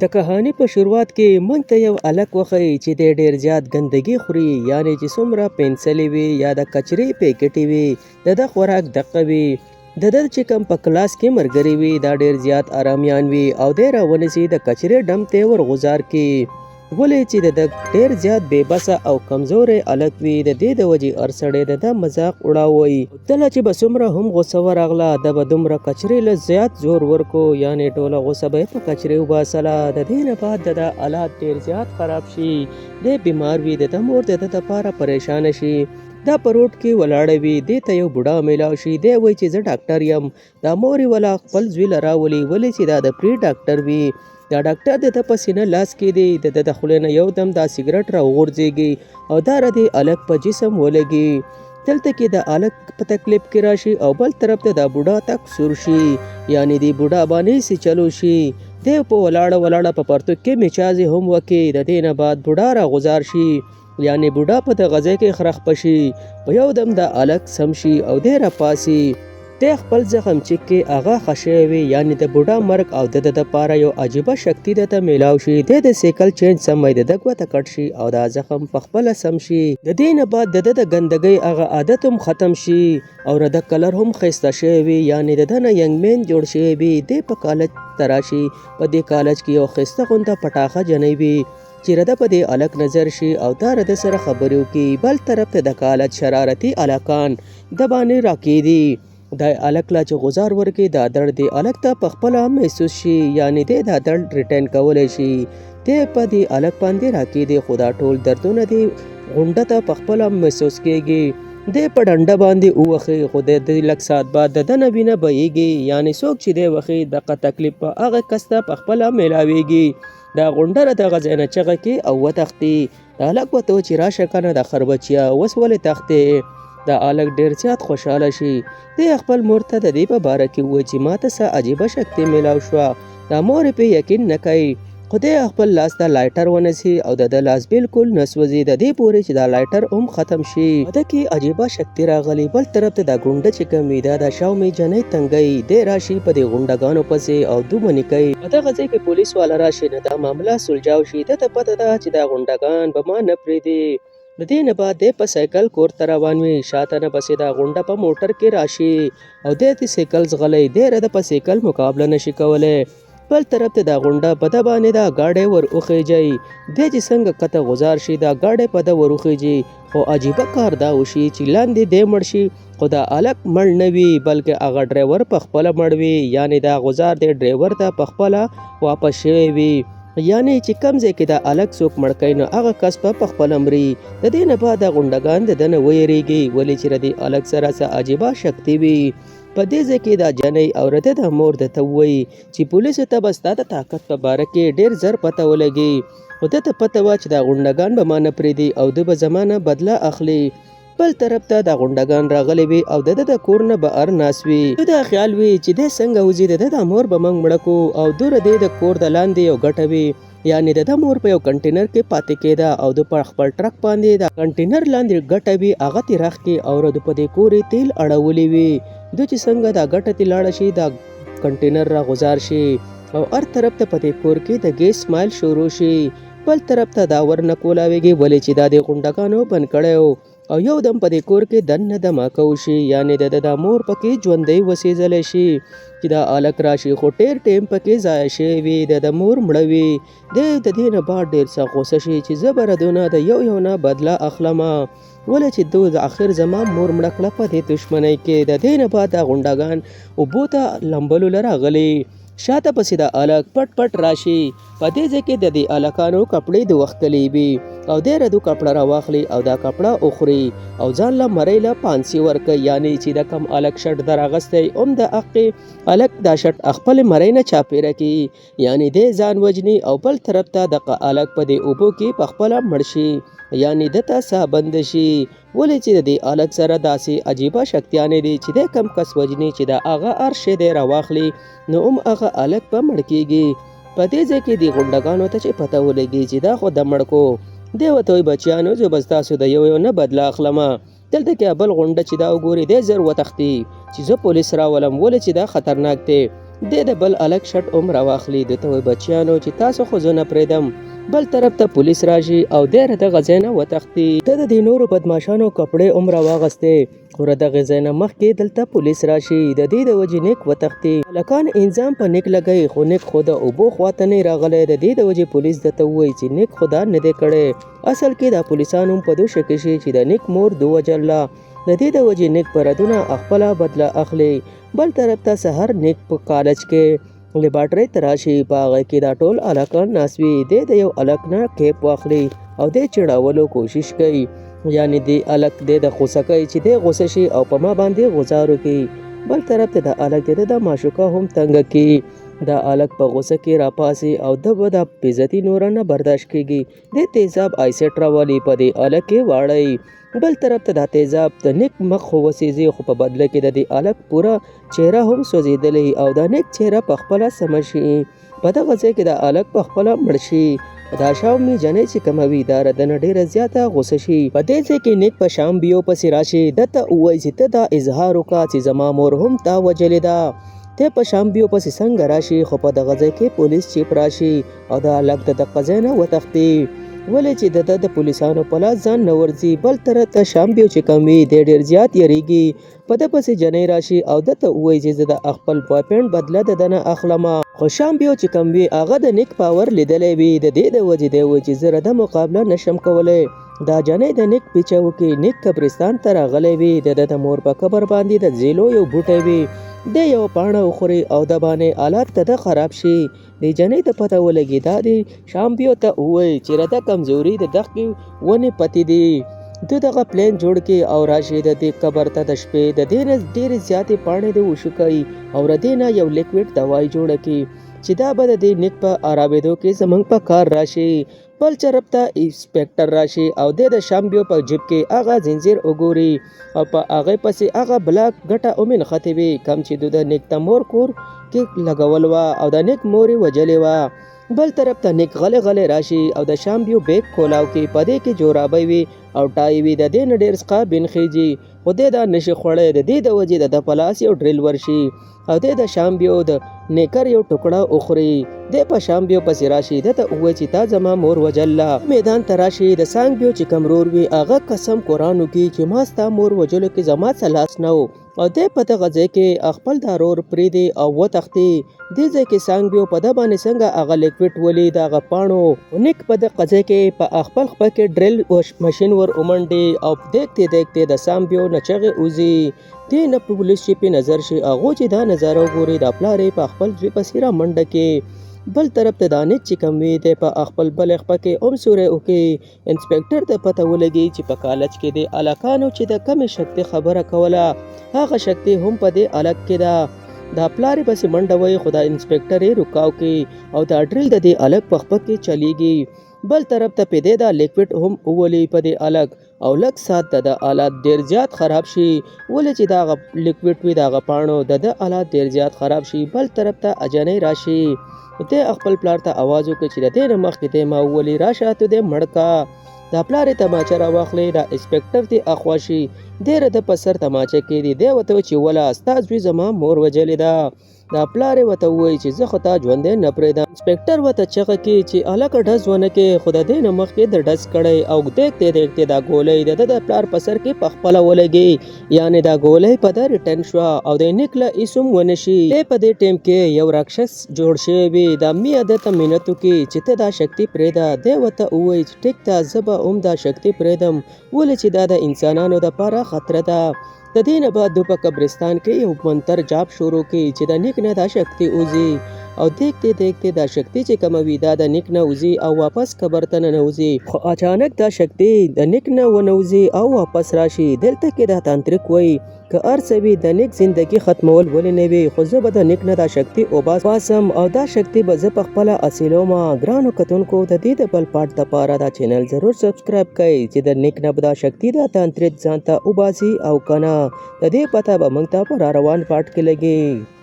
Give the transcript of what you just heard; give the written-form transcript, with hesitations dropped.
د کهانی په شروعات کې مونږ ته یو هلک وښیي چې دی ډېر زیات ګندګي خوري، یعنې چې څومره پنسلې وي یا د کچرې پیکټې وي، د ده خوراک دقه وي. د ده چې کوم په کلاس کې ملګري وي دا ډېر زیات ارامیان وي او دی راونیسي د کچرې ډم ته یې ورغوځار کړي. ولې چې د ده ډېر زیات بې بسه او کمزوری هلک وي، د دې د وجې هر سړی د ده مذاق وړاوی. ده له چې به څومره هم غوسه ورغله، ده به دومره کچرې له زیات زور ورکو، یعنې ټوله غوسه به یې په کچرې وباسله. د دې نه بعد د ده حالات ډېر زیات خراب شي، دی بیمار وي، د ده مور د ده دپاره پریشانه شي. دا په روډ کې ولاړه وي، دې ته یو بوډا میلاو شي، دی وایي چې زه ډاکټر یم. دا مور یې ولا خپل زوی له راولي، ولې چې دا د پري ډاکټر وي. دا ډاکټر د ده په سینه لاس کېدی، د ده د خولې نه یو دم دا سګرټ راوغورځېږي او دا را دې هلک په جسم ولګي. دلته کې د هلک په تکلیف کې راشي او بل طرف ته دا بوډا تک سور شي، یعنې دې بوډا باندې څه چلو شي. دی په ولاړه ولاړه په پرتوګ کې میچازې هم وکړي. د دې نه بعد بوډا راغوځار شي، یعنې بوډا په دغه ځای کې خرخ شي. په یو دم دا هلک سم شي او دی راپاڅي. دی خپل زخم چک کې هغه ښه شوی وي، یعنې د بوډا مرګ او د ده دپاره یو عجیبه شکتي ده ته میلاو شي. دی د سیکل چین سمی د ده ګوته کټ شي او دا زخم په خپله سم شي. د دې نه بعد د ده د ګندګۍ هغه عادت هم ختم شي او د ده کلر هم ښایسته شوی وي، یعنې د ده نه ینګ مین جوړ شوی وي. دی په کالج ته راشي، په دې کالج کې یو ښایسته غونده پټاخه جنۍ وي چې رده په دې هلک نظر شي او دا رده سره خبرې وکړي. بل طرف ته د کالج شرارتي هلکان د باندې راکېدي. دا هلک لا چې غوځار ورکړي دا درد دې هلک ته په خپله محسوس شي، یعنې دی دا درد ریټرن کولی شي. دی په دې هلک باندې راکېدي، خو دا ټول دردونه دې غونډه ته په خپله محسوس کېږي. دی په ډنډه باندې ووخي، خو د دې لږ ساعت بعد د ده نه وینه بهیږي، یعنې څوک چې دی وخي دغه تکلیف په هغه کس ته په خپله میلاویږي. دا غونډه له دغه ځای نه چغه کې او وتښتي. د هلک ورته وایي چې راشه کنه د خر بچیه، اوس ولې تښتې؟ دا هلک ډېر زیات خوشحاله شي. دی خپل مور ته د دې په باره کې ووایي چې ما ته څه عجیبه شکتي میلاو شوه. دا مور یې پرې یقین نه کوي، خو دی خپل لاس ته لایټر ونیسي او د ده لاس بالکل نه سوځي، د دې پورې چې دا لایټر هم ختم شي. په ده کې عجیبه شکتي راغلي. بل طرف ته دا ګونډه چې کوم وي دا د شاومې جنۍ تنګوي. دی راشي په دې غونډګانو پسې او دومنې کوي. په دغه ځای کې پولیس والا راشي نو دا معامله سلجاو شي. ده ته پته ده چې دا غونډګان به ما نه پرېږدي. د دې نه بعد دی په سایکل کور ته روان وي، شاته نه پسې دا غونډه په موټر کې راشي او دی د سایکل ځغلوي. دی رده په سایکل مقابله نشي کولی. بل طرف ته دا غونډه په ده باندې دا ګاډی ور وخیژي. دی چې څنګه کته غوځار شي دا ګاډی په ده ور وخیژي، خو عجیبه کار دا وشي چې لاندې دی مړ شي، خو دا هلک مړ نه وي، بلکې هغه ډرایور په خپله مړ وي، یعنې دا غوځار دی ډرایور ته په خپله واپس شوی وي، یعنې چې کوم ځای کې دا هلک څوک مړ کوي نو هغه کس به په خپله مري. د دې نه بعد دا غونډګان د ده نه ویریږي، ولې چې د دې هلک سره څه عجیبه شکتي وي. په دې ځای کې دا جنۍ او د ده د مور ده ته ووایي چې پولیسو ته به ستا د طاقت په باره کې ډېر زر پته ولګي، خو ده ته پته وه چې دا غونډګان به ما نه پرېږدي او ده به زما نه بدله اخلي. بل طرف ته دا غونډګان راغلي وي او د ده د کور نه بهر ناست وي. ده دا خیال وي چې دی څنګه وځي، د ده دا مور به موږ مړه کړو او دوره دی د کور د لاندې یو ګټه وي، یعنې د ده مور په یو کنټینر کې پاتې کېده او ده په خپل ټرک باندې د کنټینر لاندې ګټه وي هغه ترې راښکي او ده په دې کور یې تیل اړولي وي. ده چې څنګه دا ګټه ترې لاړه شي دا کنټینر راغوځار شي او هر طرف ته په دې کور کې د ګیس سمایل شروع شي. بل طرف ته دا ور نه کولاویږي، ولې چې دا دې غونډګانو بند کړی و او یو دم په دې کور کې دننه دماکه وشي، یعنې د ده دا مور پکې ژوندۍ وسېځلی شي چې دا هلک راشي، خو ډېر ټایم پکې ضایع شوی وي، د ده مور مړه وي. دی د دې نه بعد ډېر سخت غوسه شي چې زه به ردونه د یو یو نه بدله اخلم، ولې چې دوی اخر زما مور مړه کړه په دې دښمنۍ کې. د دې نه بعد دا غونډګان اوبو ته لمبلو له راغلي، شاته پسې دا هلک پټ پټ راشي. په دې ځای کې د دې هلکانو کپړې د وختلې وي او دی ردو کپړه راواخلي او دا کپړه وخوري او ځان له مرۍ له پانسي ورکوي، یعنې چې د کم هلک شرټ در اغوستی هم د هغې هلک دا شرټ خپلې مرۍ نه چاپېره کړي، یعنې دی ځان وژني او بل طرف ته دغه هلک په دې اوبو کې په خپله مړ شي، یعنې ده ته ساه بنده شي. ولې چې د دې هلک سره داسې عجیبه شکتیانې دي چې دی کم کس وژني چې د هغه هر شی دی راواخلي نو هم هغه هلک به مړ کېږي. په دې ځای کې دې غونډګانو ته چې پته ولګي چې دا خو د مړ کو، دی ورته وایي بچیانو زه به ستاسو د یو یو نه بدله اخلم. دلته کې بل غونډه چې دا وګوري دی زر وتښتي چې زه پولیس راولم، ولې چې دا خطرناک دی. دی د بل هلک شټ هم راواخلي، ده ته وایي بچیانو چې تاسو خو زه نه پرېږدم. بل طرف ته پولیس راشي او دی له دغه ځای نه وتښتي. ده د دې نورو بدماشانو کپړې هم راواغستې، خو له دغه ځای نه مخکې دلته پولیس راشي، د دې د وجې نیک وتښتي. هلکان انزام په نیک لګوي، خو نیک خو د اوبو خوا ته نه راغلی، د دې د وجې پولیس ده ته ووایي چې نیک خو دا نه دی کړی. اصل کې دا پولیسان هم په دو شکي شي چې د نیک مور دو وژله، د دې د وجې نیک په ردونه خپله بدله اخلي. بل طرف ته سحر نیک په کالج کې لیبارټرۍ ته راشي، په هغه کې دا ټول هلکان ناست وي. دی د یو هلک نه کیپ واخلي او دی چړولو کوشش کوي، یعنی دی هلک دی د غوسه کوي چې دی غوسه شي او په ما باندې غوزار وکړي. بل طرف ته د هلک د ده معشوقه هم تنګه کړي. دا هلک په غوسه کې راپاڅي او ده به دا بېعزتي نوره نه برداشت کېږي. دی تیزاب آیسټ راولي، په دې هلک یې واړوي. بل طرف ته دا تیزاب د نیک مخ خو وسیځي، خو په بدله کې د دې هلک پوره چهره هم سوځېدلې او د نیک چهره په خپله سمه شي. په دغه ځای کې دا هلک په خپله مړ شي. دا شاومي جنۍ چې کومه وي دا ردنه ډېره زیاته غوسه شي. په دې ځای کې نیک په شام بیو پسې راشي، ده ته ووایي چې ته دا اظهار وکړه چې زما مور هم تا وژلې ده. دی په شام بیو پسې څنګه راشي، خو په دغه ځای کې پولیس چیپ راشي او دا هلک د دقه ځای نه وتښتي، ولې چې د ده د پولیسانو په لاس ځان نه ورځي. بل طرف ته شام بیو چې کوم وي دی ډېر زیات یریږي. په ده پسې جنۍ راشي او ده ته ووایي چې زه د خپل بوایفرینډ بدله د ده نه اخلم. خو شام بیو چې کوم وي هغه د نیک پاور لیدلی وي، د دې د وجې دی وایي چې زه رده مقابله نشم کولی. دا جنۍ د نیک پیچه وکړي. نیک قبرستان ته راغلی وي، د ده د مور په قبر باندې د زیلو یو بوټی وي، دی یوه پاڼه وخوري او د باندې حالات د ده خراب شي. دې جنۍ ته پته ولګي، دا دې شامبیو ته ووایي چې رده کمزوري د دښتې ونې پتې دي. ده دغه پلان جوړ کړي او راشي د دې قبر ته د شپې د دې نه ډېرې زیاتې پاڼې دې وشوکوي او ردې نه یو لیکویډ دوای جوړه کړي چې دا به د دې نیک په ارامېدو کې زمونږ په کار راشي. بل چرپ ته انسپکټر راشي او دی د شامبیو په جیب کې هغه زنځیر وګوري او په هغه پسې هغه بلاک ګټه هم نښتې وي کوم چې د نیک د مور کور کې لګول وه او د نیک مور یې وژلې وه. بل طرف ته نیک غلی غلی راشي او د شامبیو بیګ کولاو کې په دې کې جورابۍ وي او ټای وي، د دې نه ډېر څخه بنخیږي، خو دی دا نشي خوړی، د دې د وجې د ده په لاس یو ډریل ورشي او دی د شامبیو د نیکر یو ټوکړه وخوري. دی په شامبیو پسې راشي، ده ته ووایي چې تا زما مور وژله. میدان ته راشي، د سانګبیو چې کوم ورور وي هغه قسم قرآن وکړي چې ما ستا مور وژلو کې زما څه لاس نه و، او دی په دغه ځای کې خپل دا ورور پرېږدي او وتښتي. دې ځای کې سانګبیو په ده باندې څنګه هغه لیکویډ ولي د هغه پاڼو، خو نیک په دغه ځای کې په خپل خپه کې ډریل ماشین ور ومنډي او دیکتې دیکتې د سانګبیو نه چغې وځي. دې نه پولیس چې پې نظر شي، هغو چې دا نظاره وګوري دا پلار یې په خپل زوی پسې را منډه کړي. بل طرف ته دا نیک چې کوم وي دی په خپل بلې خپه کې هم سوری وکړي. انسپکټر ته پته ولګي چې په کالج کې د هلکانو چې د کمې شکتې خبره کوله هغه شکتې هم په دې هلک کې ده. دا پلار یې پسې منډه وهي، خو دا انسپکټر یې رکاو کوي او دا ډریل د دې هلک په خپه کې چلیږي. بل طرف ته پې دی دا لیکویډ هم وولي په دې هلک او لږ ساعت د ده حالات ډېر زیات خراب شي، ولې چې دا هغه لیکویډ وي د هغه پاڼو د ده حالات ډېر زیات خراب شي. بل طرف ته اجنۍ راشي، دی خپل پلار ته اواز وکړي چې د دې نه مخکې دی ما وولي، راشه ته دی مړ کا. دا پلار یې تماچه راواخلي، دا انسپکټر دې اخوا شي، دی د ده په سر تماچه کېږدي. دی ورته وایي چې وله ستا زوی زما مور وژلې ده. دا پلار یې ورته ووایي چې زه خو تا ژوندی نه پرېږدم. انسپکټر ورته چغه کړي چې هلکه ډز ونه کړې، خو د دې نه مخکې ده ډز کړی او دیکتې دیکتې دا ګولۍ د ده د پلار په سر کې په خپله ولګي، یعنې دا ګولۍ په ده ریټرن شوه او د نیک له هیڅ هم ونه شي. دی په دې ټیم کې یو راکشس جوړ شوی وي، دا میا ده ته منت وکړي چې ته دا شکتي پرېږده. دی ورته ووایي چې ټیک ده، زه به هم دا شکتي پرېږدم، ولې چې دا د انسانانو دپاره خطره ده. د دې نه بعد په قبرستان کې یو منتر جاب شروع کړي چې د نیک نه دا شکتي وځي او دیکتې دیکتې دا شکتي چې کومه وي دا د نیک نه وځي او واپس قبر ته ننوځي، خو اچانک دا شکتي د نیک نه ونوځي او واپس راشي. دلته کې دا تانتریک وایي که هر څه وي د نیک زندګي ختمول ولې نه وي، خو زه به د نیک نه دا شکتي وباسم او دا شکتي به زه په خپله حاصلوم. ګرانو کتونکو د دې د بل پارټ دپاره دا چینل ضرور سبسکرایب کړئ چې د نیک نه به دا شکتي دا تانتریک ځان ته وباسي او که نه، د دې پته به موږ ته په را روان پارټ کې لګي.